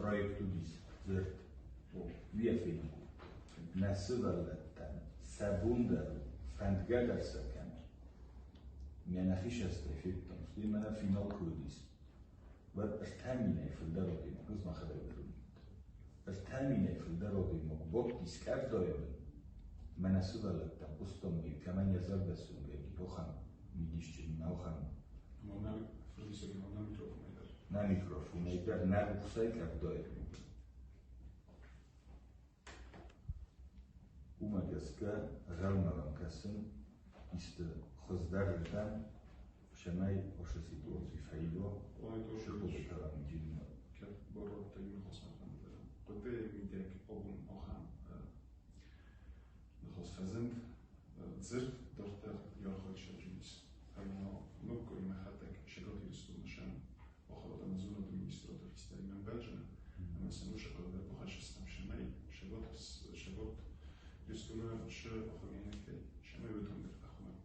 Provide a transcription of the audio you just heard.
Проект уыдис дзырд. Уе фенку. Нӕ сывӕллӕттӕн сӕ бон дӕр у, фӕндгӕ дӕр сӕ кӕны. Ме нӕхи цӕстӕй федтон, стӕй мӕнӕ финал куы уыдис, уӕд 3000-ӕй фылдӕр адӕймаг, ӕз мӕхӕдӕг дӕр уыдтӕн. 3000-ӕй фылдӕр адӕймаг бадтис къӕвдайы бын. Мӕнӕ сывӕллӕттӕм хъуыстон, кӕмӕн йӕ зӕрдӕ суынгӕг, ахӕм мидисджын, ахӕм нӕ микрофонӕй дӕр, нӕ рухсӕй къӕвдайы бын. Уымӕ гӕсгӕ гъӕлмӕ кӕсын исты хуыздӕрырдӕм, цӕмӕй ошо ситуаци фӕива, сыхъуыды кӕнӕм. Кӕд бар радта иу ныхасмӕ фӕнды. Хъуыдыйы мидӕг абон ахӕм ныхас фӕзынд. Дзырд дарддӕр йархайд сӕвджын ис. Ӕмӕ ноггой мӕхӕдӕг Цӕгат Ирыстоны сӕм ахуырад ӕмӕ зонады министрады хистӕримӕ ӕмбӕлджын ӕмӕ сӕ ныфсӕвӕрд дӕр бахӕссыстӕм, цӕмӕй Цӕгат Ирыстоны шы ахуыргӕнинӕгтӕй, цӕмӕй уыдон дӕр ахуырад.